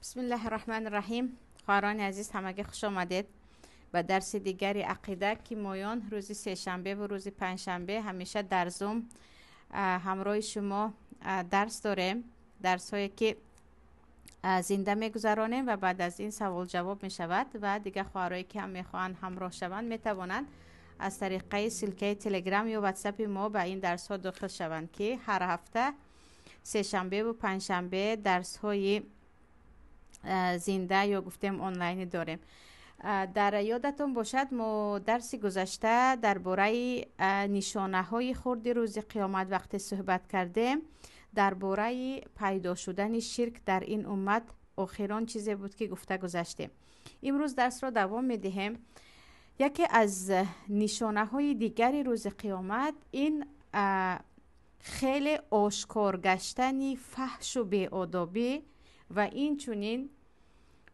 Бисмиллаҳи Раҳмани Раҳим. Хоҳарони азиз, ҳамагӣ хуш омадед ба дарси дигари ақида, ки моён рӯзи сешанбе ва рӯзи панҷшанбе ҳамеша дар Зум ҳамроҳи шумо дарс дорем, дарсҳое ки зинда мегузаронем ва баъд аз ин савол-ҷавоб мешавад ва дигар хоҳарое ки ҳам мехоҳанд ҳамроҳ шаванд, метавонанд аз тариқаи ссылка и Телеграм ё Ватсапи мо ба ин дарсҳо дохил шаванд, ки ҳар ҳафта сешанбеву панҷшанбе дарсҳои зинда ё гуфтем онлайнӣ дорем. Дар ёдатон бошад, мо дарси гузашта дар бораи нишонаҳои хурди рӯзи қиёмат вақте суҳбат кардем, дар бораи пайдо шудани ширк дар ин уммат охирон чизе буд, ки гуфта гузаштем. Имрӯз дарсро давом медиҳем. Яке аз нишонаҳои дигари рӯзи қиёмат ин хеле ошкор гаштани фаҳшу беодобӣ ва инчунин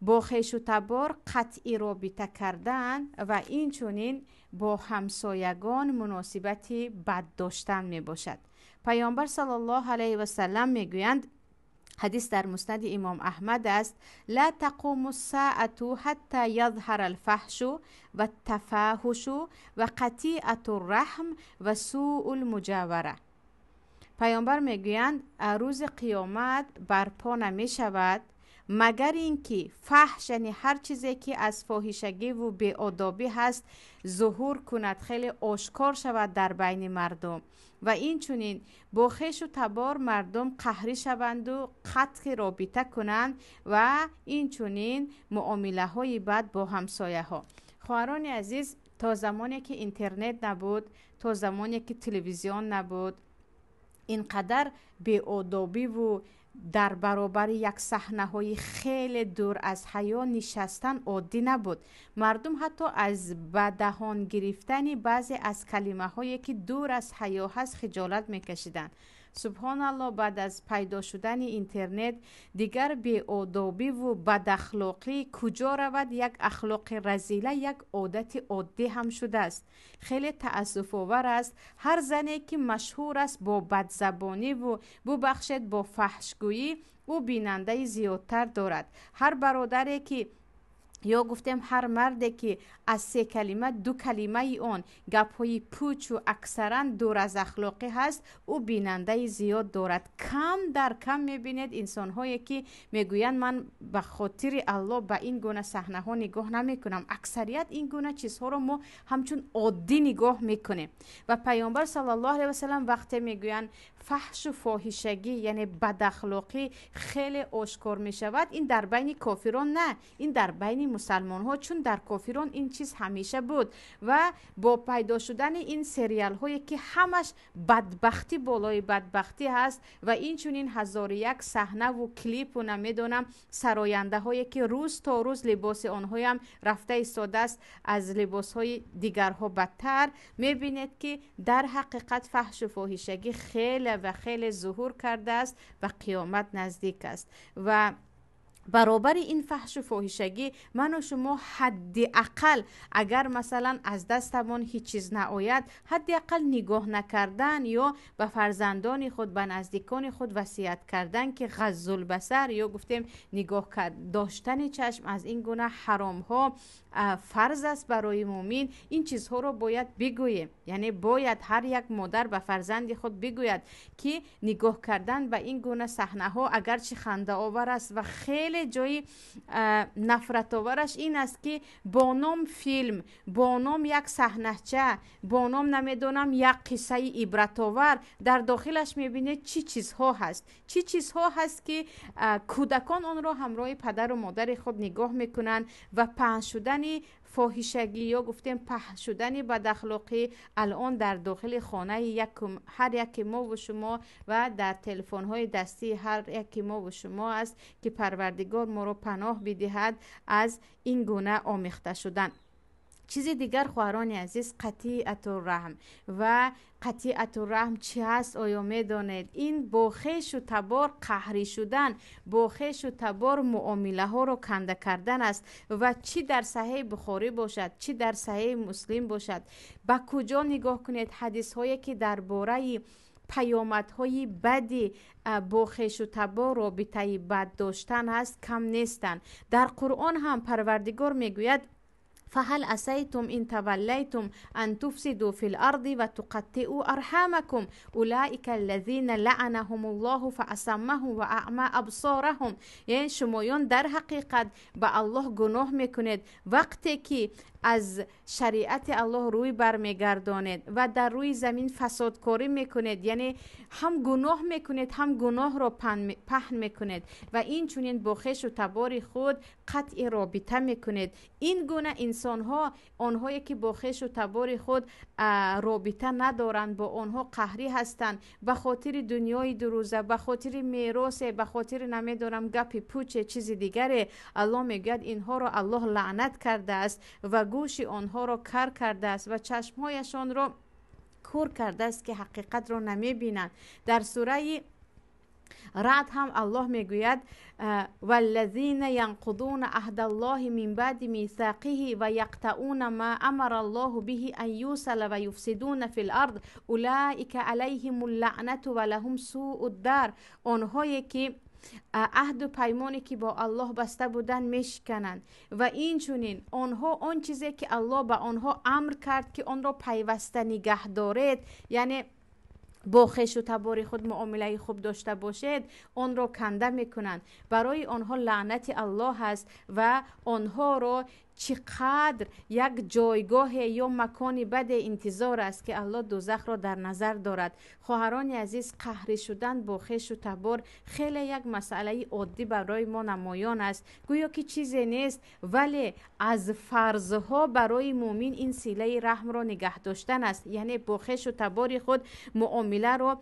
бо хешу табор қатъи робита кардан ва инчунин бо ҳамсоягон муносибати бад доштан мебошад. Паёмбар саллаллоҳу алайҳи васалам мегӯянд, ҳадис дар Муснади Имом Аҳмад аст: «Ла тақуму ссаату ҳатта язҳара алфаҳшу ваттафоҳушу ва қатиату рраҳм ва сууул муҷавара». Паёмбар мегӯянд, рӯзи қиёмат барпо намешавад, магар ин ки фаҳш, яъне ҳар чизе ки аз фоҳишагиву беодобӣ ҳаст, зуҳур кунад, хеле ошкор шавад дар байни мардум ва инчунин бо хешу табор мардум қаҳрӣ шаванду қатъи робита кунанд ва инчунин муомилаҳои бад бо ҳамсояҳо. Хоҳарони азиз, то замоне ки интернет набуд, то замоне ки телевизион набуд, ин қадар беодобиву дар баробари як саҳнаҳои хеле дур аз ҳаё нишастан оддӣ набуд. Мардум ҳатто аз ба даҳон гирифтани баъзе аз калимаҳое, ки дур аз ҳаё ҳаст, хиҷолат мекашиданд. Субҳоналло, баъд аз пайдо шудани интернет дигар беодобиву бадахлоқӣ куҷо равад, як ахлоқи разила як одати оддӣ ҳам шудааст. Хеле таассуфовар аст, ҳар зане ки машҳур аст бо бадзабониву, бубахшед, бо фаҳшгӯӣ, ӯ бинандаи зиёдтар дорад. Ҳар бародаре ки ё гуфтем ҳар марде ки аз се калима ду калимаи он гапҳои пучу аксаран дур аз ахлоқӣ ҳаст, ӯ бинандаи зиёд дорад. Кам дар кам мебинед инсонҳое ки мегӯянд, ман ба хотири Аллоҳ ба ин гуна саҳнаҳо нигоҳ намекунам. Аксарият ин гуна чизҳоро мо ҳамчун оддӣ нигоҳ мекунем. Ва Паёмбар саллаллоҳу алайҳи васалам вақте мегӯянд, фаҳшу фоҳишагӣ, яъне бадахлоқӣ хеле ошкор мешавад, ин дар байни кофирон на, ин дар байни мусалмонҳо, чун дар кофирон ин чиз ҳамеша буд. Ва бо пайдо шудани ин сериалҳое ки ҳамаш бадбахтӣ болои бадбахтӣ ҳаст ва инчунин ҳазору як саҳнаву клипу намедонам сарояндаҳое ки рӯз то рӯз либоси онҳоям рафта истодааст аз либосҳои дигарҳо бадтар, мебинед ки дар ҳақиқат фаҳшу фоҳишагӣ хеле ва хеле зуҳур кардааст ва қиёмат наздик аст. Ва баробари ин фаҳшу фоҳишагӣ ману шумо ҳадди ақал, агар масалан аз дастамон ҳеҷ чиз наояд, ҳадди ақал нигоҳ накардан ё ба фарзандони худ, ба наздикони худ васият кардан, ки ғаззулбасар ё гуфтем нигоҳ доштани чашм аз ин гуна ҳаромҳо фарз аст барои муъмин. Ин чизҳоро бояд бигӯем, яъне бояд ҳар як модар ба фарзанди худ бигӯяд, ки нигоҳ кардан ба ин гуна саҳнаҳо агарчи хандаовар аст ва хеле ҷои нафратовараш ин аст, ки бо ном филм, бо ном як саҳнача, бо ном намедонам як қиссаи ибратовар, дар дохилаш мебинед чӣ чизҳо ҳаст, чӣ чизҳо ҳаст, ки кӯдакон онро ҳамроҳи падару модари худ нигоҳ мекунанд. Ва паҳн шудани фоҳишагӣ ё гуфтем паҳн шудани бадахлоқӣ алон дар дохили хонаи ҳар яке мову шумо ва дар телефонҳои дастии ҳар яке мову шумо аст, ки Парвардигор моро паноҳ бидиҳад аз ин гуна омехта шудан. Чизи дигар, хоҳарони азиз, қатиатурраҳм. Ва қатиатурраҳм чӣ ҳаст, оё медонед? Ин бо хешу табор қаҳрӣ шудан, бо хешу табор муомилаҳоро канда кардан аст. Ва чӣ дар Саҳеҳи Бухорӣ бошад, чӣ дар Саҳеҳи Муслим бошад, ба куҷо нигоҳ кунед, ҳадисҳое ки дар бораи паёмадҳои бади бо хешу табор робитаи бад доштан аст, кам нестанд. Дар Қуръон ҳам Парвардигор мегӯяд: فهل عسيتم إن توليتم أن تفسدوا في الأرض وتقطعوا أرحامكم أولئك الذين لعنهم الله فأصمهم وأعمى أبصارهم. یعنی شمایان در حقیقت به الله گناه میکنید وقتی که از شریعت الله روی برمیگردانید و در روی زمین فسادکاری میکنید، یعنی هم گناه میکنید هم گناه را پهن میکنید و این چنین با خویش و تبار خود قطع رابطه میکنید. این گونه انسان ها، آنهایی که با خویش و تبار خود رابطه ندارند، با آنها قهری هستند، به خاطر دنیای دو روزه، به خاطر میراث، به خاطر نمیدانم گپ پوچ چیز دیگره، الله میگوید اینها را الله لعنت کرده است و گوش آنها را کر کرده است و چشمهایشان را کور کرده است که حقیقت را نمیبینند. در سوره رعد هم الله میگوید: والذین ینقضون عهد الله من بعد میثاقه و یقطعون ما امر الله به ان یوصل و یفسدون فی الارض اولئک علیهم اللعنة و لهم سوء الدار. آنهایی که عهد و پیمانی که با الله بسته بودند میشکنند و این چنین آنها آن چیزی که الله به آنها امر کرد که آن را پیوسته نگه دارید، یعنی با خویش و تبار خود معامله خوب داشته باشید، آن را کنده میکنند. برای آنها لعنت الله است و آنها را چقدر یک جایگاه یا مکان بد انتظار است که الله دوزخ را در نظر دارد. خواهران عزیز، قهری شدن با خویش و تبار خیلی یک مسئله عادی برای ما نمایان است، گویا که چیزی نیست، ولی از فرضها برای مؤمن این صله رحم را نگه داشتن است، یعنی با خویش و تبار خود معامله را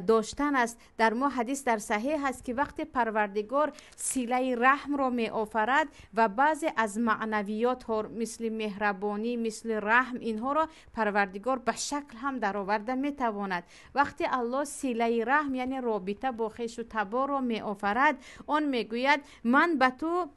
داشتن است. در ما حدیث در صحیح است که وقتی پروردگار صله رحم را می آفرد و بعضی از معنویات ها مثل مهربانی، مثل رحم، اینها را پروردگار به شکل هم درآورده میتواند. وقتی الله صله رحم یعنی رابطه با خویش و تبار را می آفرد، آن میگوید من به تو،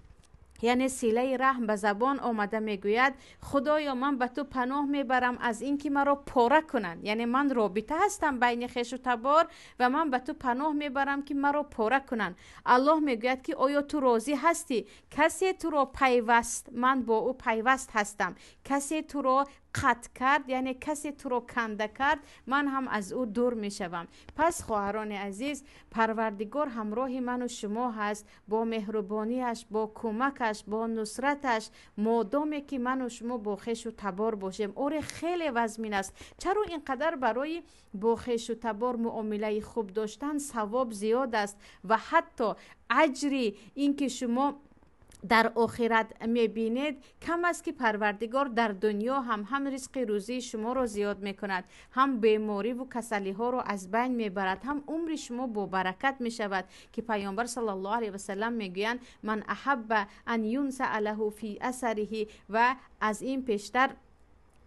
یعنی صله رحم به زبان آمده میگوید خدایا من به تو پناه میبرم از اینکه مرا پاره کنند، یعنی من رابطه هستم بین خویش و تبار و من به تو پناه میبرم که مرا پاره کنند. الله میگوید که آیا تو راضی هستی کسی تو را پیوست، من با او پیوست هستم، کسی تو را قطع کرد، یعنی کسی تو را کنده کرد، من هم از او دور میشوم. پس خواهران عزیز، پروردگار همراه من و شما هست، با مهربانیش، با کمکش، با نصرتش، مادامی که من و شما با خویش و تبار باشیم. آره خیلی وزمین است. چرا اینقدر برای با خویش و تبار معامله خوب داشتن ثواب زیاد است و حتی اجری اینکه شما در آخرت میبینید کم است که پروردگار در دنیا هم رزق روزی شما را زیاد میکند، هم بیماری و کسلی ها را از بین میبرد، هم عمر شما با برکت میشود که پیامبر صلی الله علیه و سلم میگویند من احب ان ینسأ له فی اثره، و از این پیشتر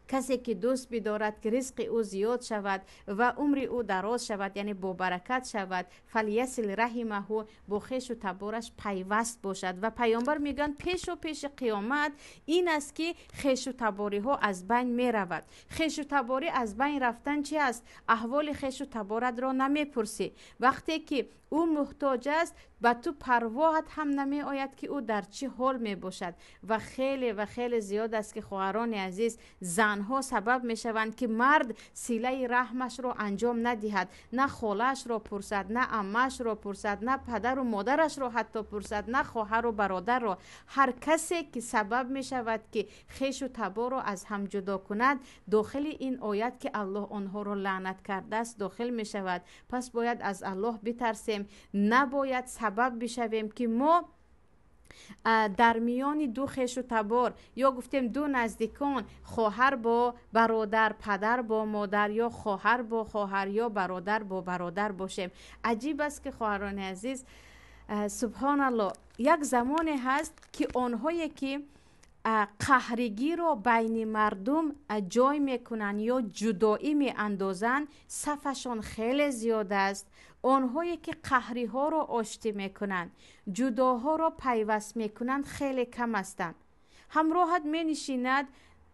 کسی که دوست بدارد که رزق او زیاد شود و عمر او دراز شود، یعنی با برکت شود، فلیصل رحمه، با خویش و تبارش پیوست باشد. و پیامبر میگن پیش و پیش قیامت این است که خویش و تباری ها از بین میرود. خویش و تباری از بین رفتن چی است؟ احوال خویش و تبارت را نمیپرسی. وقتی که او محتاج است به تو پرواهت هم نمی آید که او در چه حال می باشد. و خیلی و خیلی زیاد است که خواهران عزیز، زنها سبب می شوند که مرد صله رحمش را انجام ندهد، نه خاله‌اش را پرسد، نه عمه‌اش را پرسد، نه پدر و مادرش را حتی پرسد، نه خواهر و برادر را. هر کسی که سبب می شود که خویش و تبار را از هم جدا کند، داخل این آیت که الله آنها را لعنت کرده است داخل می شود. پس باید از الله بترسیم، نباید سبب بشویم که ما در میان دو خویش و تبار یا گفتیم دو نزدیکان، خواهر با برادر، پدر با مادر، یا خواهر با خواهر، یا برادر با برادر باشیم. عجیب است که خواهران عزیز، سبحان الله، یک زمانی هست که آنهایی که قهرگی را بین مردم جای میکنن یا جدایی می اندازن، صفشان خیلی زیاد است. آنهایی که قهری ها را آشتی میکنن، جداها را پیوست میکنند، خیلی کم هستند. همراهت می نشیند،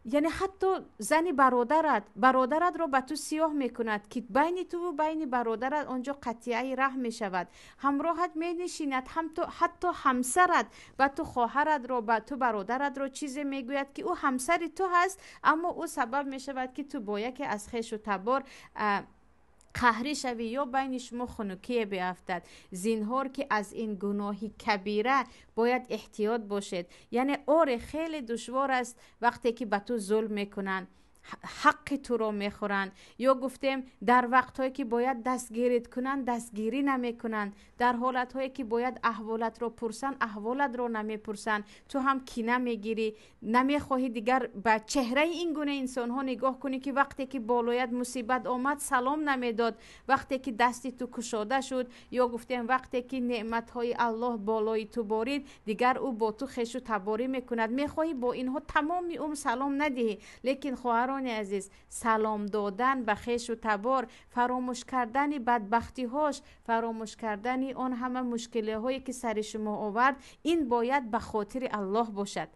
Яъне ҳатто зани бародарат, бародаратро ба ту сиёҳ мекунад, ки байни туву байни бародарат он ҷо қатъияи раҳм мешавад. Ҳамроҳат менишинад, ҳатто ҳамсарат ба ту, хоҳаратро, ба ту, бародаратро чизе мегӯяд, ки ӯ ҳамсари ту ҳаст, аммо ӯ сабаб мешавад, ки ту бо яке аз хешу табор қаҳрӣ шавӣ ё байни шумо хунукие биафтад. Зинҳор, ки аз ин гуноҳи кабира бояд эҳтиёт бошед. Яъне оре, хеле душвор аст, вақте ки ба ту зулм мекунанд, ҳаққи туро мехӯранд, ё гуфтем, дар вақтҳое ки бояд дастгирит кунанд, дастгирӣ намекунанд, дар ҳолатҳое ки бояд аҳволатро пурсанд, аҳволатро намепурсанд. Ту ҳам кина мегирӣ, намехоҳӣ дигар ба чеҳраи ин гуна инсонҳо нигоҳ кунӣ, ки вақте ки болоят мусибат омад, салом намедод, вақте ки дасти ту кушода шуд, ё гуфтем, вақте ки неъматҳои Аллоҳ болои ту борид, дигар ӯ бо ту хешу таборӣ мекунад. Мехоҳӣ бо инҳо тамоми умр салом надиҳӣ. Лекин, хоҳарони азиз, салом додан ба хешу табор, фаромӯш кардани бадбахтиҳош, фаромӯш кардани он ҳама мушкилиҳое, ки сари шумо овард, ин бояд ба хотири Аллоҳ бошад.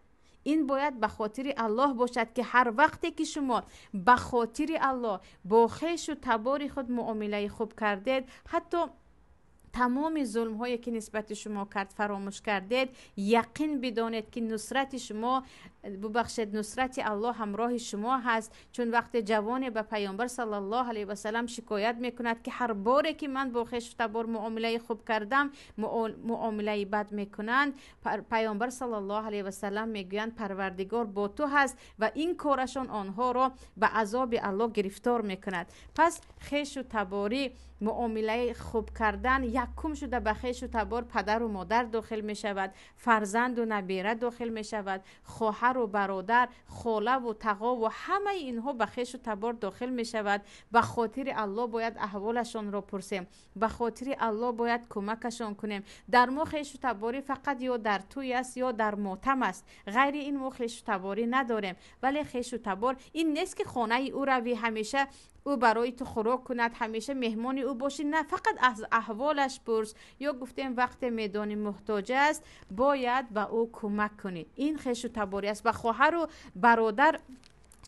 Ин бояд ба хотири Аллоҳ бошад, ки ҳар вақте ки шумо ба хотири Аллоҳ бо хешу табори худ муомилаи хуб кардед, ҳатто тамоми зулмҳое, ки нисбати шумо кард, фаромӯш кардед, яқин бидонед, ки нусрати шумо, бубахшед, нусрати Аллоҳ ҳамроҳи шумо ҳаст. Чун вақте ҷавоне ба Паёмбар саллаллоҳу алайҳи васалам шикоят мекунад, ки ҳар боре ки ман бо хешу табор муомилаи хуб кардам, муомилаи бад мекунанд, Паёмбар саллаллоҳу алайҳи васалам мегӯянд: «Парвардигор бо ту ҳаст ва ин корашон онҳоро ба азоби Аллоҳ гирифтор мекунад». Пас хешу таборӣ муомилаи хуб кардан, якум шуда ба хешу табор падару модар дохил мешавад, фарзанду набера дохил мешавад, хоҳару бародар, холаву тағову, ҳамаи инҳо ба хешу табор дохил мешавад. Ба хотири Аллоҳ бояд аҳволашонро пурсем, ба хотири Аллоҳ бояд кӯмакашон кунем. Дар мо хешу таборӣ фақат ё дар тӯй аст, ё дар мотам аст, ғайри ин мо хешу таборӣ надорем. Вале хешу табор ин нест, ки хонаи ӯ равӣ, ҳамеша ӯ барои ту хӯрок кунад, ҳамеша меҳмони ӯ бошӣ. На, фақат аз аҳволаш пурс, ё гуфтем, вақте медонӣ муҳтоҷ аст, бояд ба ӯ кӯмак кунӣ. Ин хешу таборӣ аст. Ба хоҳару бародар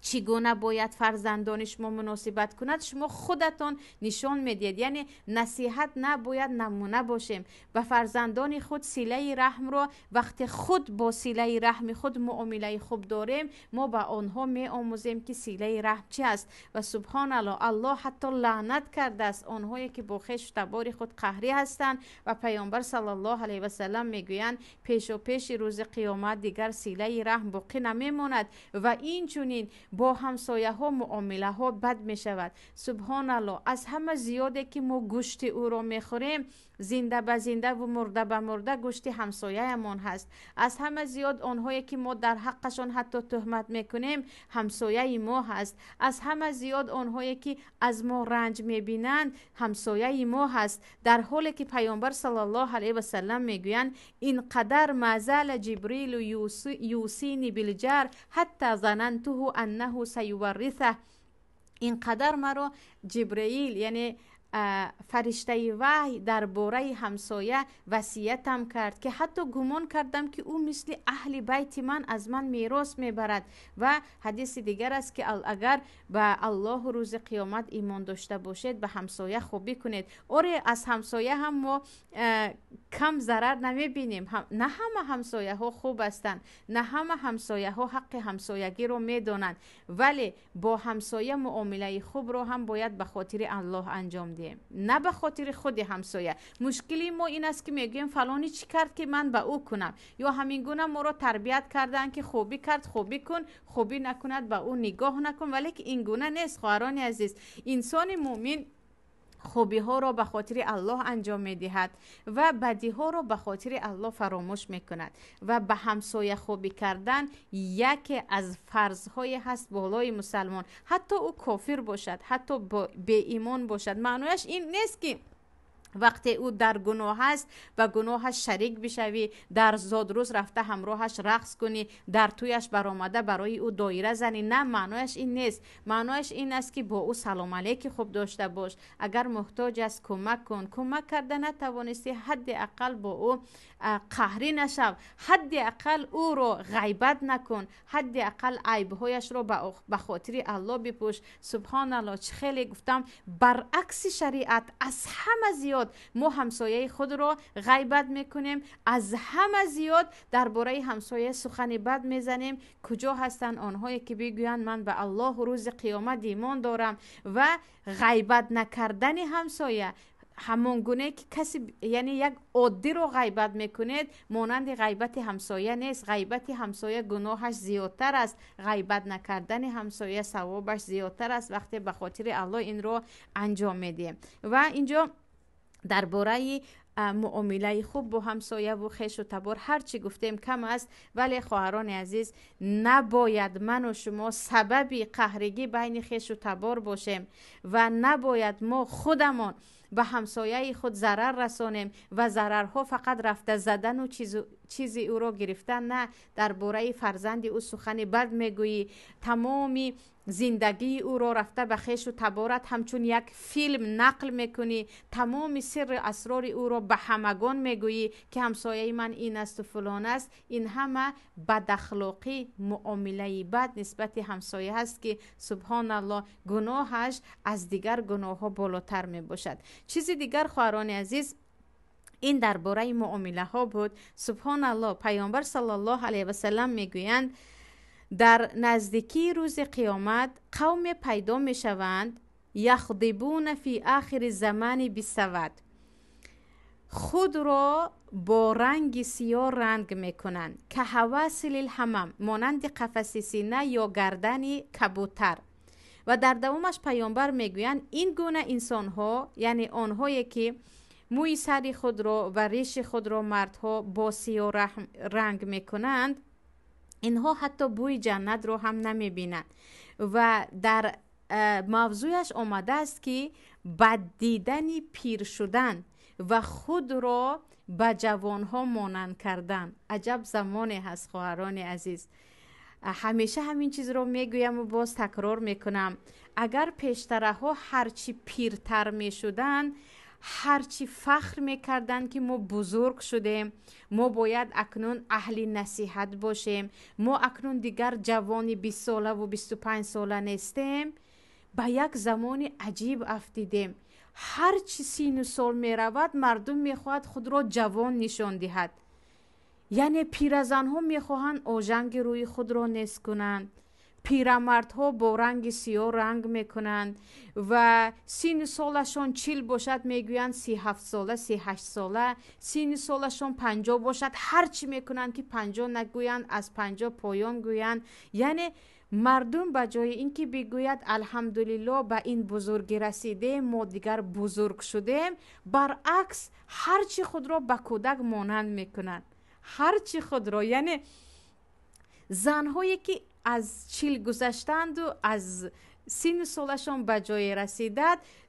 чӣ гуна бояд фарзандони шумо муносибат кунад, шумо худатон нишон медиҳед. Яъне насиҳат на, бояд намуна бошем ба фарзандони худ. Силаи раҳмро вақте худ бо силаи раҳми худ муомилаи хуб дорем, мо ба онҳо меомӯзем, ки силаи раҳм чи аст. Ва субҳоналлоҳ, Аллоҳ ҳатто лаънат кардааст онҳое, ки бо хешу табори худ қаҳрӣ ҳастанд. Ва Паёмбар саллаллоҳу алайҳи васалам мегӯянд: «Пешопеши рӯзи қиёмат дигар силаи раҳм боқӣ намемонад ва инчунин бо ҳамсояҳо муомилаҳо бад мешавад». Субҳоналлоҳ, аз ҳама зиёде, ки мо гӯшти ӯро мехӯрем, зинда ба зиндаву мурда ба мурда, гӯшти ҳамсояямон ҳаст. Аз ҳама зиёд онҳое, ки мо дар ҳаққашон ҳатто тӯҳмат мекунем, ҳамсояи мо ҳаст. Аз ҳама зиёд онҳое, ки аз мо ранҷ мебинанд, ҳамсояи мо ҳаст. Дар ҳоле ки Паёмбар саллаллоҳу алайҳи васалам мегӯянд: «Ин қадар ما زال جبريل يوصيني بالجار حتى ظننته أنه سيورثه». Ин қадар маро Ҷибраил, яъне фариштаи ваҳй, дар бораи ҳамсоя васиятам кард, ки ҳатто гумон кардам, ки ӯ мисли аҳли байти ман аз ман мерос мебарад. Ва ҳадиси дигар аст, ки агар ба Аллоҳу рӯзи қиёмат имон дошта бошед, ба ҳамсоя хубӣ кунед. Оре, аз ҳамсоя ҳам мо кам зарар намебинем. На ҳама ҳамсояҳо хуб ҳастанд, на ҳама ҳамсояҳо ҳаққи ҳамсоягиро медонанд, вале бо ҳамсоя муомилаи хубро ҳам бояд ба хотири Аллоҳ анҷом диҳем, на ба хотири худи ҳамсоя. Мушкили мо ин аст, ки мегӯем: «Фалонӣ чӣ кард, ки ман ба ӯ кунам?» Ё ҳамин гуна моро тарбият карданд, ки хубӣ кард, хубӣ кун, хубӣ накунад, ба ӯ нигоҳ накун. Вале ки ин гуна нест, хоҳарони азиз. Инсони муъмин хубиҳоро ба хотири Аллоҳ анҷом медиҳад ва бадиҳоро ба хотири Аллоҳ фаромӯш мекунад. Ва ба ҳамсоя хубӣ кардан яке аз фарзҳое ҳаст болои мусалмон, ҳатто ӯ кофир бошад, ҳатто беимон бошад. Маънояш ин нест, ки Вақте ӯ дар гуноҳ аст, ба гуноҳаш шарик бишавӣ, дар зодрӯз рафта ҳамроҳаш рақс кунӣ, дар тӯяш баромада барои ӯ доира занӣ. На, маънояш ин нест. Маънояш ин аст, ки бо ӯ салом алейки хуб дошта бош. Агар муҳтоҷ аст, кӯмак кун. Кӯмак карда натавонистӣ, ҳадди ақал бо ӯ қаҳрӣ нашав, ҳадди ақал ӯро ғайбат накун, ҳадди ақал айбҳояшро ба хотири Аллоҳ бипӯш. Субҳоналлоҳ, чӣ хеле гуфтам, баръакси шариат аз ҳама зиёд мо ҳамсояи худро ғайбат мекунем, аз ҳама зиёд дар бораи ҳамсоя сухани бад мезанем. Куҷо ҳастанд онҳое, ки бигӯянд, ман ба Аллоҳу рӯзи қиёмат имон дорам? Ва ғайбат накардани ҳамсоя ҳамон гуне ки каси, яъне як оддиро ғайбат мекунед, монанди ғайбати ҳамсоя нест. Ғайбати ҳамсоя гуноҳаш зиёдтар аст, ғайбат накардани ҳамсоя савобаш зиёдтар аст, вақте ба хотири Аллоҳ инро анҷом медиҳем. Ва инҷо дар бораи муомилаи хуб бо ҳамсояву хешу табор ҳар чӣ гуфтем, кам аст. Вале, хоҳарони азиз, набояд ману шумо сабаби қаҳригӣ байни хешу табор бошем ва набояд мо худамон ба ҳамсояи худ зарар расонем. Ва зарарҳо фақат рафта задану чизи ӯро гирифтан на, дар бораи фарзанди ӯ сухани бад мегӯӣ, тамоми зиндагии ӯро рафта ба хешу таборат ҳамчун як филм нақл мекунӣ, тамоми сирри асрори ӯро ба ҳамагон мегӯӣ, ки ҳамсояи ман ин асту фулон аст. Ин ҳама бадахлоқӣ, муомилаи бад нисбати ҳамсоя аст, ки, субҳоналлоҳ, гуноҳаш аз дигар гуноҳҳо болотар мебошад. Чизи дигар, хоҳарони азиз, ин дар бораи муомилаҳо буд. Субҳоналлоҳ, Паёмбар саллаллоҳу алайҳи васалам мегӯянд, дар наздикии рӯзи қиёмат қавме пайдо мешаванд, яхдибуна фи ахири замани бисавад, худро бо ранги сиёҳ ранг мекунанд, каҳавасилил ҳамам, монанди қафаси сина ё гардани кабутар. Ва дар давомаш Паёмбар мегӯянд, ин гуна инсонҳо, яъне онҳое ки мӯи сари худро ва риши худро мардҳо бо сиёҳ ранг мекунанд, инҳо ҳатто бӯи ҷаннатро ҳам намебинанд. Ва дар мавзӯяш омадааст, ки бад дидани пир шудан ва худро ба ҷавонҳо монанд кардан. Аҷаб замоне ҳаст, хоҳарони азиз. Ҳамеша ҳамин чизро мегӯяму боз такрор мекунам: агар пештараҳо ҳарчи пиртар мешуданд, ҳарчи фахр мекарданд, ки мо бузург шудем, мо бояд акнун аҳли насиҳат бошем, мо акнун дигар ҷавони 20-солаву 25-сола нестем, ба як замони аҷиб афтидем. Ҳарчи сину сол меравад, мардум мехоҳад худро ҷавон нишон диҳад. Яъне пиразанҳо мехоҳанд ожанги рӯи худро нест кунанд, пирамардҳо бо ранги сиёҳ ранг мекунанд ва синну солашон 40 бошад, мегӯянд 37-сола, 38-сола, синну солашон 50 бошад, ҳар чӣ мекунанд, ки 50 нагӯянд, аз 50 поён гӯянд. Яъне мардум ба ҷои ин ки бигӯяд, алҳамдулилло, ба ин бузургӣ расидем, мо дигар бузург шудем, баръакс, ҳар чӣ худро ба кӯдак монанд мекунанд, ҳар чӣ худро. Яъне занҳое ки аз 40 гузаштанду аз синну солашон ба ҷое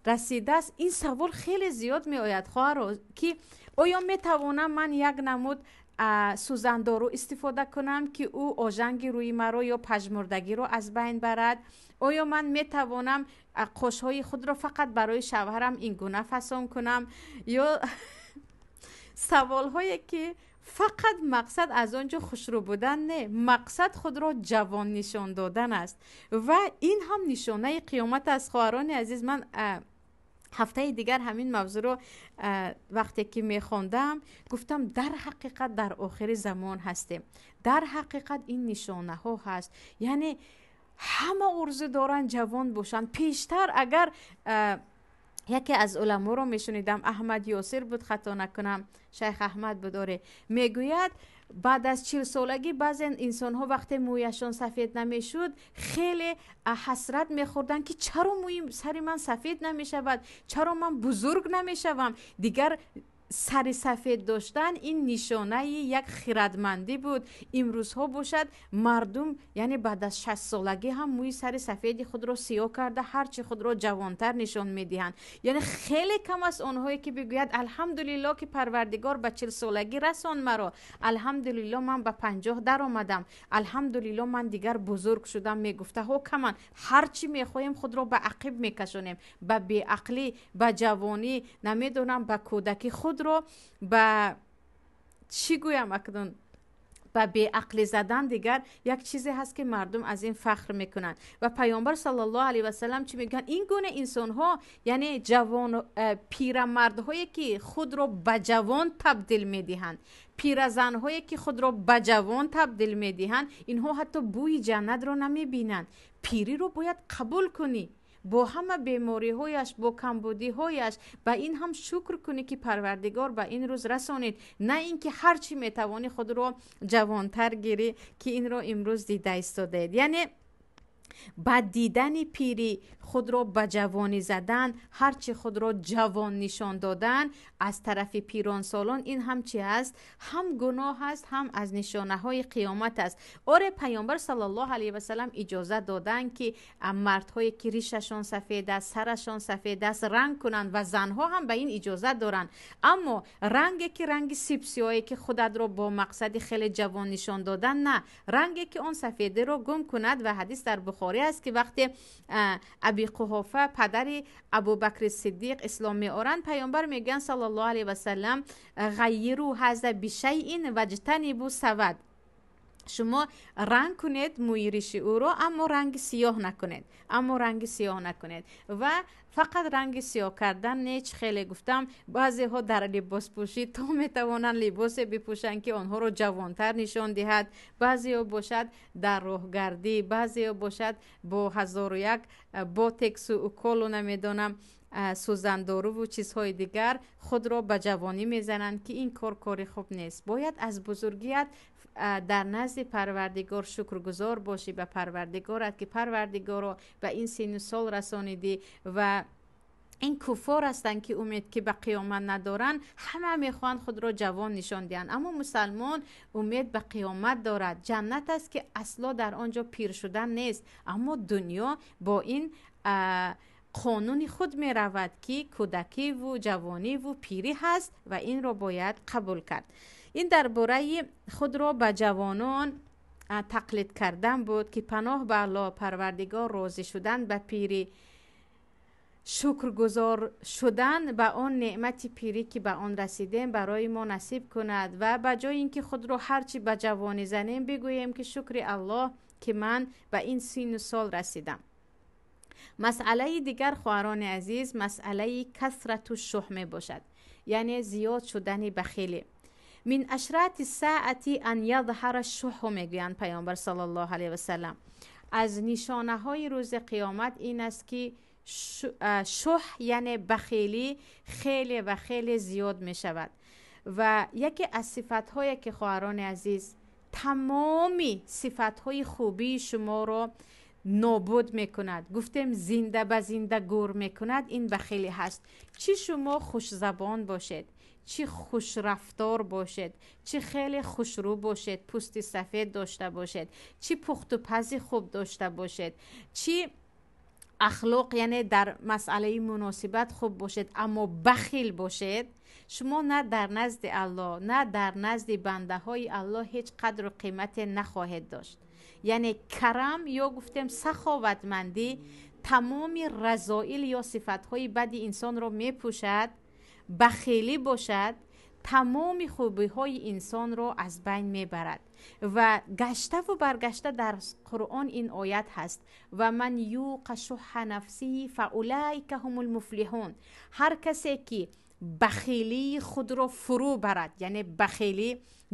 расидааст, ин савол хеле зиёд меояд, хоҳаро, ки оё метавонам ман як намуд сӯзандору истифода кунам, ки ӯ ожанги рӯи маро ё пажмурдагиро аз байн барад? Оё ман метавонам қошҳои худро фақат барои шавҳарам ин гуна фасон кунам? Ё саволҳое ки фақат мақсад аз он ҷо хушрӯ будан не, мақсад худро ҷавон нишон додан аст. Ва ин ҳам нишонаи қиёмат аст, хоҳарони азиз. Ман ҳафтаи дигар ҳамин мавзӯъро вақте ки мехондам, гуфтам, дар ҳақиқат дар охири замон ҳастем, дар ҳақиқат ин нишонаҳо ҳаст. Яъне ҳама орзу доранд ҷавон бошанд. Пештар агар яке аз уламоро мешунидам, Аҳмад Ёсир буд, хато накунам, шайх Аҳмад буд, оре, мегӯяд, баъд аз 40-солагӣ баъзе инсонҳо вақте мӯяшон сафед намешуд, хеле ҳасрат мехӯрданд, ки чаро мӯи сари ман сафед намешавад, чаро ман бузург намешавам дигар. Сари сафед доштан ин нишонаи як хирадмандӣ буд. Имрӯзҳо бошад, мардум, яъне баъд аз 60-солагӣ ҳам мӯи сари сафеди худро сиёҳ карда, ҳарчи худро ҷавонтар нишон медиҳанд. Яъне хеле кам аст онҳое ки бигӯяд: «Алҳамдулилло, ки Парвардигор ба 40-солагӣ расон маро, алҳамдулилло, ман ба 50 даромадам, алҳамдулилло, ман дигар бузург шудам», мегуфтаҳо каманд. Ҳарчи мехоҳем, худро ба ақиб мекашонем, ба беақлӣ, ба ҷавонӣ, намедонам, ба кӯдакӣ, худро ба чӣ гӯям акнун, ба беақлӣ задан. Дигар як чизе ҳаст, ки мардум аз ин фахр мекунанд. Ва Паёмбар саллаллоҳу алайҳи васалам чӣ мегӯянд? Ин гуна инсонҳо, яъне ҷавон пирамардҳое ки худро ба ҷавон табдил медиҳанд, пиразанҳое ки худро ба ҷавон табдил медиҳанд, инҳо ҳатто бӯи ҷаннатро намебинанд. Пириро бояд қабул кунӣ бо ҳама бемориҳояш, бо камбудиҳояш, ба ин ҳам шукр кунӣ, ки Парвардигор ба ин рӯз расонид, на ин ки ҳар чӣ метавонӣ, худро ҷавонтар гирӣ, ки инро имрӯз дида истодаед. Яъне ба дидани пирӣ худро ба ҷавонӣ задан, ҳарчи худро ҷавон нишон додан аз тарафи пиронсолон, ин ҳам чи аст? Ҳам гуноҳ аст, ҳам аз нишонаҳои қиёмат аст. Оре, Паёмбар саллаллоҳу алайҳи васалам иҷоза доданд, ки мардҳое ки ришашон сафед аст, сарашон сафед аст, ранг кунанд ва занҳо ҳам ба ин иҷоза доранд. Аммо ранге ки ранги сибсиёе, ки худатро бо мақсади хеле ҷавон нишон додан, на ранге ки он сафедиро гум кунад. Ва ҳадис дар Бухорӣ аст, ки вақте Аби Қуҳофа, падари Абубакри Сиддиқ, ислом меоранд, Паёмбар мегӯянд саллаллоҳу алайҳи васалам: «Ғайиру ҳаза бишайин ваҷтанибу савад». Шумо ранг кунед мӯи риши ӯро, аммо ранги сиёҳ накунед, аммо ранги сиёҳ накунед. Ва фақат ранги сиёҳ кардан не, чӣ хеле гуфтам, баъзеҳо дар либоспӯшӣ то метавонанд либосе бипӯшанд, ки онҳоро ҷавонтар нишон диҳад, баъзеҳо бошад, дар роҳгардӣ, баъзеҳо бошад, бо ҳазору як ботексу уколу, намедонам, сӯзандоруву чизҳои дигар худро ба ҷавонӣ мезананд, ки ин кор кори хуб нест. Бояд аз бузургият дар назди Парвардигор шукргузор бошӣ ба Парвардигорат, ки Парвардигоро ба ин сину сол расонидӣ. Ва ин куффор ҳастанд, ки умед ки ба қиёмат надоранд, ҳама мехоҳанд худро ҷавон нишон диҳанд. Аммо мусалмон умед ба қиёмат дорад. Ҷаннат аст, ки асло дар он ҷо пир шудан нест. Аммо дунё бо ин қонуни худ меравад, ки кӯдакиву ҷавониву пирӣ ҳаст ва инро бояд қабул кард. Ин дар бораи худро ба ҷавонон тақлид кардан буд, ки паноҳ ба Аллоҳ Парвардигор, розӣ шудан ба пирӣ, шукргузор шудан ба он неъмати пирӣ, ки ба он расидем, барои мо насиб кунад. Ва ба ҷои ин ки худро ҳарчи ба ҷавонӣ занем, бигӯем, ки шукри Аллоҳ, ки ман ба ин сину сол расидам. Масъалаи дигар, хоҳарони азиз, масъалаи касрату шуҳ мебошад, яъне зиёд шудани бахилӣ. «Мин ашрати саати ан ядҳара шуҳу», мегӯянд Паёмбар саллаллоҳу алайҳи васалам. Аз нишонаҳои рӯзи қиёмат ин аст, ки шуҳ, яъне бахилӣ, хеле ва хеле зиёд мешавад. Ва яке аз сифатҳое ки, хоҳарони азиз, тамоми сифатҳои хубии шуморо нобуд мекунад, гуфтем, зинда ба зинда гӯр мекунад, ин бахилӣ ҳаст. Чӣ шумо хушзабон бошед, чӣ хушрафтор бошед, чӣ хеле хушрӯ бошед, пӯсти сафед дошта бошед, чӣ пухтупази хуб дошта бошед, чӣ ахлоқ, яъне дар масъалаи муносибат хуб бошед, аммо бахил бошед, шумо на дар назди Аллоҳ, на дар назди бандаҳои Аллоҳ ҳеҷ қадру қимате нахоҳед дошт. Яъне карам ё гуфтем саховатмандӣ тамоми разоил ё сифатҳои бади инсонро мепӯшад, бахилӣ бошад, тамоми хубиҳои инсонро аз байн мебарад. Ва гаштаву баргашта дар Қуръон ин оят ҳаст: «Ва ман юқа шуҳҳа нафсиҳи фаулайка ҳумул муфлиҳун». Ҳар касе ки бахилии худро фурӯ барад, яъне бахилӣ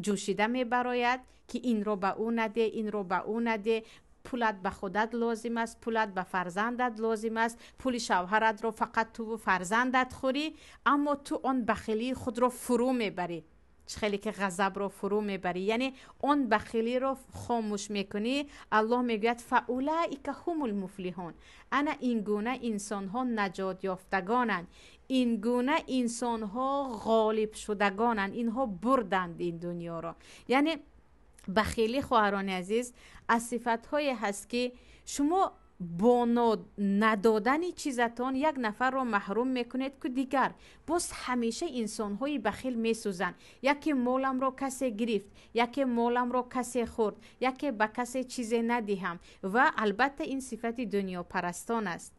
ҷӯшида мебарояд, ки инро ба ӯ наде, инро ба ӯ наде, пулат ба худат лозим аст, пулат ба фарзандат лозим аст, пули шавҳаратро фақат туву фарзандат хӯрӣ, аммо ту он бахилии худро фурӯ мебарӣ. Хеле ки ғазабро фурӯ мебарӣ, яъне он бахилиро хомӯш мекунӣ. Аллоҳ мегӯяд: فأولئك هم المفلحون. Ана ин гуна инсонҳо наҷотёфтагонанд, ин гуна инсонҳо ғолибшудагонанд, инҳо бурданд ин дунёро. Яъне бахилӣ, хоҳарони азиз, аз сифатҳое ҳаст, ки шумо бо надодани чизатон як нафарро маҳрум мекунед, ку дигар боз ҳамеша инсонҳои бахил месӯзанд. Яке моламро касе гирифт, яке моламро касе хӯрд, яке ба касе чизе надиҳам. Ва албатта ин сифати дунёпарастон аст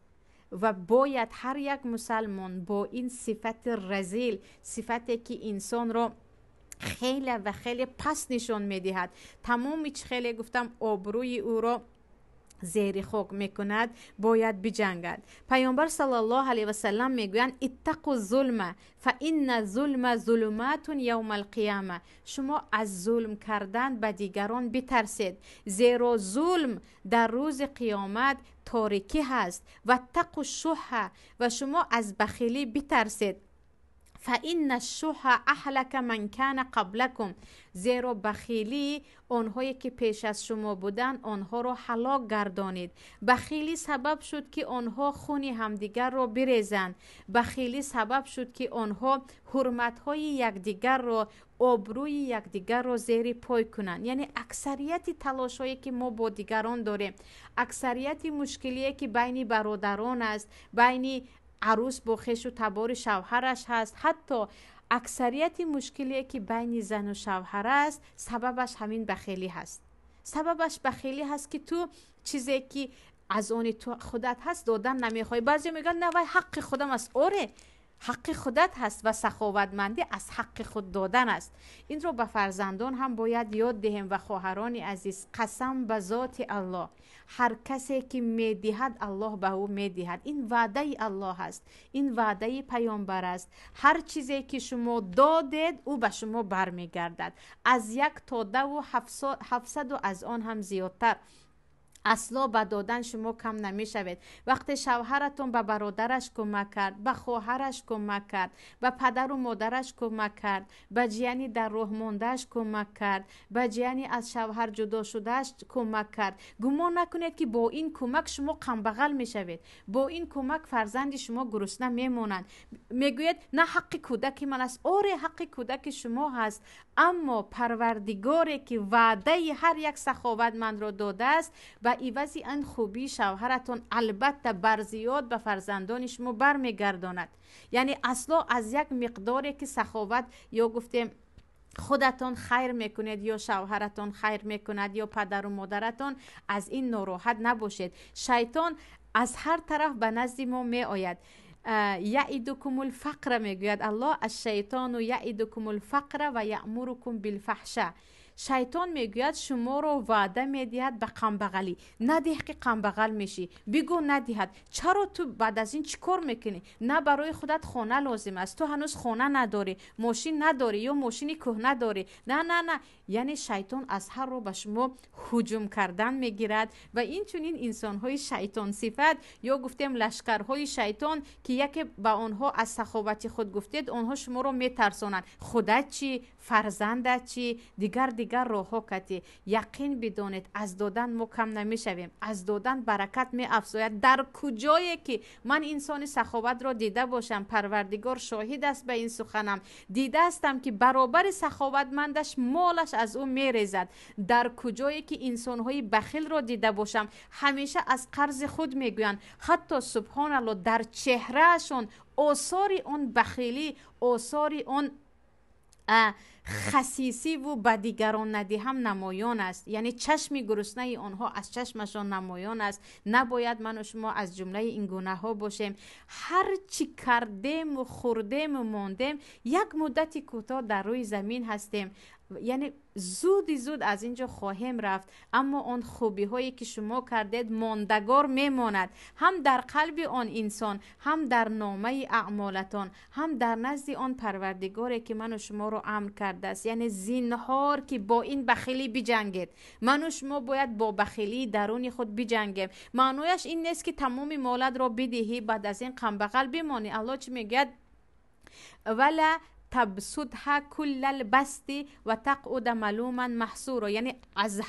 ва бояд ҳар як мусалмон бо ин сифати разил, сифате ки инсонро хеле ва хеле паст нишон медиҳад, тамоми чӣ хеле гуфтам, обрӯи ӯро зери хок мекунад, бояд биҷангад. Паёмбар саллаллоҳу алайҳи васаллам мегӯянд: اتقوا الظلم فإن الظلم ظلمات يوم القيامة. Шумо аз зулм кардан ба дигарон битарсед, зеро зулм дар рӯзи қиёмат торикӣ ҳаст. واتقوا الشح. Ва шумо аз бахилӣ битарсед. فإن الشح أهلك من كان قبلكم. Зеро бахилӣ онҳое ки пеш аз шумо буданд, онҳоро ҳалок гардонид. Бахилӣ сабаб шуд, ки онҳо хуни ҳамдигарро бирезанд. Бахилӣ сабаб шуд, ки онҳо ҳурматҳои якдигарро, обрӯи якдигарро зери пой кунанд. Яъне аксарияти талошҳое ки мо бо дигарон дорем, аксарияти мушкилие ки байни бародарон аст, байни арӯс бо хешу табори шавҳараш ҳаст, ҳатто аксарияти мушкилие ки байни зану шавҳар аст, сабабаш ҳамин бахелӣ ҳаст. Сабабаш бахелӣ ҳаст, ки ту чизе ки аз они ту худат ҳаст, додан намехоҳӣ. Баъзео мегӯянд: на, вай ҳаққи худам аст. Оре, ҳаққи худат ҳаст ва саховатмандӣ аз ҳаққи худ додан аст. Инро ба фарзандон ҳам бояд ёд диҳем. Ва хоҳарони азиз, қасам ба зоти Аллоҳ, ҳар касе ки медиҳад, Аллоҳ ба ӯ медиҳад. Ин ваъдаи Аллоҳ аст, ин ваъдаи паёмбар аст. Ҳар чизе ки шумо додед, ӯ ба шумо бармегардад аз як то даву ҳафтсаду аз он ҳам зиёдтар. Асло ба додан шумо кам намешавед. Вақте шавҳаратон ба бародараш кӯмак кард, ба хоҳараш кӯмак кард, ба падару модараш кӯмак кард, ба ҷияни дар роҳ мондааш кӯмак кард, ба ҷияни аз шавҳар ҷудо шудааш кӯмак кард, гумон накунед, ки бо ин кӯмак шумо камбағал мешавед, бо ин кӯмак фарзанди шумо гурусна мемонанд. Мегӯяд: на, ҳаққи кӯдаки ман аст. Оре, ҳаққи кӯдаки шумо ҳаст, аммо Парвардигоре ки ваъдаи ҳар як саховатмандро додааст, ба ивази ин хубии шавҳаратон албатта барзиёд ба фарзандони шумо бармегардонад. Яъне асло аз як миқдоре ки саховат ё гуфтем худатон хайр мекунед, ё шавҳаратон хайр мекунад, ё падару модаратон, аз ин нороҳат набошед. Шайтон аз ҳар тараф ба назди мо меояд. يعدكم الفقر, мегӯяд Аллоҳ, الشيطان يعدكم الفقر ويأمركم بالفحشاء. Шайтон, мегӯяд, шуморо ваъда медиҳад ба камбағалӣ. Надиҳ, ки камбағал мешӣ. Бигӯ, надиҳад. Чаро? Ту баъд аз ин чӣ кор мекунӣ? На, барои худат хона лозим аст, ту ҳанӯз хона надорӣ, мошин надорӣ ё мошини кӯҳна дорӣ. На, на, на. Яъне шайтон аз ҳар роҳ ба шумо ҳуҷум кардан мегирад. Ва инчунин инсонҳои шайтонсифат ё гуфтем лашкарҳои шайтон, ки яке ба онҳо аз саховати худ гуфтед, онҳо шуморо метарсонанд: худат чӣ, фарзандат чӣ, дигар дигар роҳҳо кати. Яқин бидонед, аз додан мо кам намешавем, аз додан баракат меафзояд. Дар куҷое ки ман инсони саховатро дида бошам, Парвардигор шоҳид аст ба ин суханам, дидаастам, ки баробари саховатмандаш молаш аз ӯ мерезад. Дар куҷое ки инсонҳои бахилро дида бошам, ҳамеша аз қарзи худ мегӯянд. Ҳатто, субҳоналло, дар чеҳраашон осори он бахилӣ, осори он хасисиву ба дигарон надиҳам намоён аст. Яъне чашми гуруснаи онҳо аз чашмашон намоён аст. Набояд ману шумо аз ҷумлаи ин гунаҳо бошем. Ҳар чӣ кардему хӯрдему мондем, як муддати кӯтоҳ дар рӯи замин ҳастем, яъне зуди зуд аз ин ҷо хоҳем рафт. Аммо он хубиҳое ки шумо кардед, мондагор мемонад ҳам дар қалби он инсон, ҳам дар номаи аъмолатон, ҳам дар назди он Парвардигоре ки ману шуморо амр кардааст. Яъне зинҳор ки бо ин бахилӣ биҷангед. Ману шумо бояд бо бахилии даруни худ биҷангем. Маънояш ин нест, ки тамоми молатро бидиҳӣ, баъд аз ин камбағал бимонӣ. Аллоҳ чӣ мегӯяд? ولا Табсутҳа куллал басти ва тақъуда малуман маҳсуро, яъне аз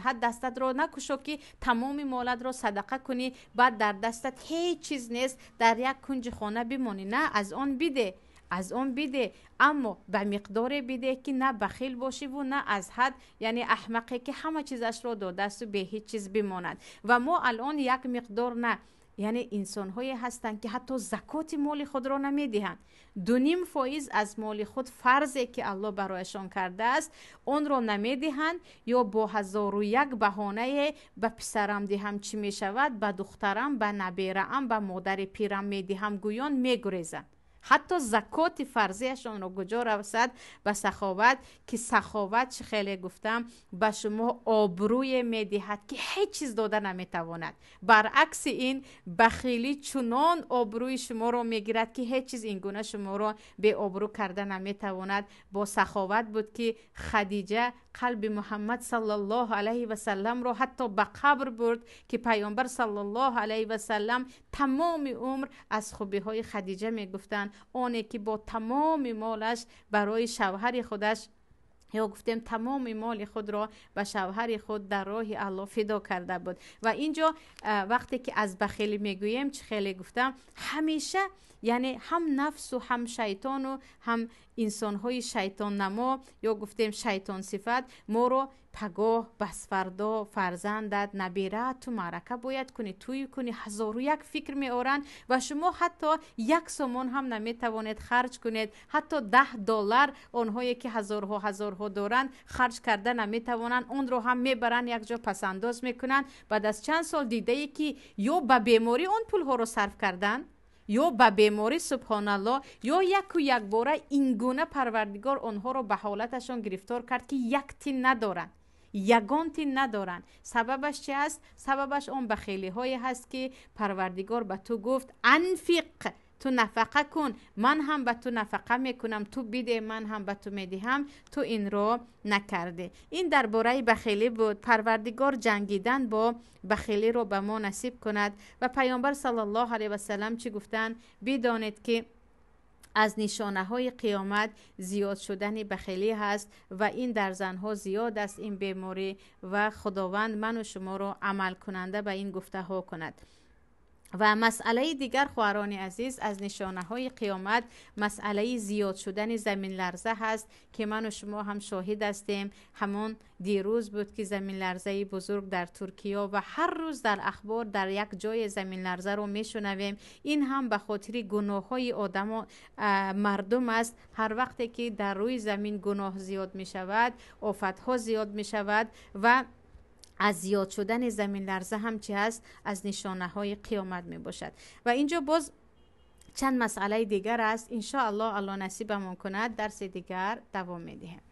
ҳад дастатро накушо, ки тамоми молатро садақа кунӣ, баъд дар дастат ҳеҷ чиз нест, дар як кунҷи хона бимонӣ. На, аз он биде, аз он биде, аммо ба миқдоре биде, ки на бахил бошиву на аз ҳад, яъне аҳмақе, ки ҳама чизашро додасту бе ҳеҷ чиз бимонад. Ва мо алон як миқдор на, яъне инсонҳое ҳастанд, ки ҳатто закоти моли худро намедиҳанд. 2.5% аз моли худ, фарзе ки Аллоҳ барояшон кардааст, онро намедиҳанд, ё бо 1001 баҳонае: ба писарам диҳам, чӣ мешавад, ба духтарам, ба набераам, ба модари пирам медиҳам, гӯён мегурезанд. Ҳатто закоти фарзияшонро куҷо расад ба саховат, ки саховат, чӣ хеле гуфтам, ба шумо обрӯе медиҳад, ки ҳеҷ чиз дода наметавонад. Баръакси ин, бахилӣ чунон обрӯи шуморо мегирад, ки ҳеҷ чиз ин гуна шуморо беобрӯ карда наметавонад. Бо саховат буд, ки Хадиҷа қалби Муҳаммад саллаллоҳу алайҳи васалламро ҳатто ба қабр бурд, ки Пайғамбар саллаллоҳу алайҳи васаллам тамоми умр аз хубиҳои Хадиҷа мегуфтанд, оне ки бо тамоми молаш барои шавҳари худаш, ё гуфтем, тамоми моли худро ба шавҳари худ дар роҳи Аллоҳ фидо карда буд. Ва инҷо вақте ки аз бахилӣ мегӯем, чӣ хеле гуфтам, ҳамеша, яъне ҳам нафсу ҳам шайтону ҳам инсонҳои шайтоннамо, ё гуфтем шайтонсифат, моро пагоҳ, басфардо, фарзандат, набираат, ту маърака бояд кунӣ, тӯй кунӣ, 1001 фикр меоранд ва шумо ҳатто 1 сомон ҳам наметавонед харҷ кунед. Ҳатто 10 доллар онҳое ки ҳазорҳо ҳазорҳо доранд, харҷ карда наметавонанд. Онро ҳам мебаранд, якҷо пасандоз мекунанд. Баъд аз чанд сол дидае, ки ё ба беморӣ он пулҳоро сарф карданд, ё ба беморӣ, субҳоналлоҳ, ё яку якбора ин гуна Парвардигор онҳоро ба ҳолаташон гирифтор кард, ки як тин надоранд, ягон тин надоранд. Сабабаш чи аст? Сабабаш он бахелиҳое ҳаст, ки Парвардигор ба ту гуфт: анфиқ, ту нафақа кун, ман ҳам ба ту нафақа мекунам, ту биде, ман ҳам ба ту медиҳам, ту инро накардӣ. Ин дар бораи бахелӣ буд. Парвардигор ҷангидан бо бахелиро ба мо насиб кунад. Ва Пайғамбар саллаллоҳу алайҳи васалам чӣ гуфтанд? Бидонед, ки аз нишонаҳои қиёмат зиёд шудани бахелӣ ҳаст ва ин дар занҳо зиёд аст ин беморӣ. Ва Худованд ману шуморо амалкунанда ба ин гуфтаҳо кунад. Ва масъалаи дигар, хоҳарони азиз, аз нишонаҳои қиёмат масъалаи зиёд шудани заминларза ҳаст, ки ману шумо ҳам шоҳид ҳастем. Ҳамон дирӯз буд, ки заминларзаи бузург дар Туркиё, ва ҳар рӯз дар ахбор дар як ҷои заминларзаро мешунавем. Ин ҳам ба хотири гуноҳҳои одамо, мардум аст. Ҳар вақте ки дар рӯи замин гуноҳ зиёд мешавад, офатҳо зиёд мешавад. Ва аз зиёд шудани заминларза ҳам чи ҳаст? Аз нишонаҳои қиёмат мебошад. Ва инҷо боз чанд масъалаи дигар аст. Иншоаллоҳ, Аллоҳ насибамон кунад, дарси дигар давом медиҳем.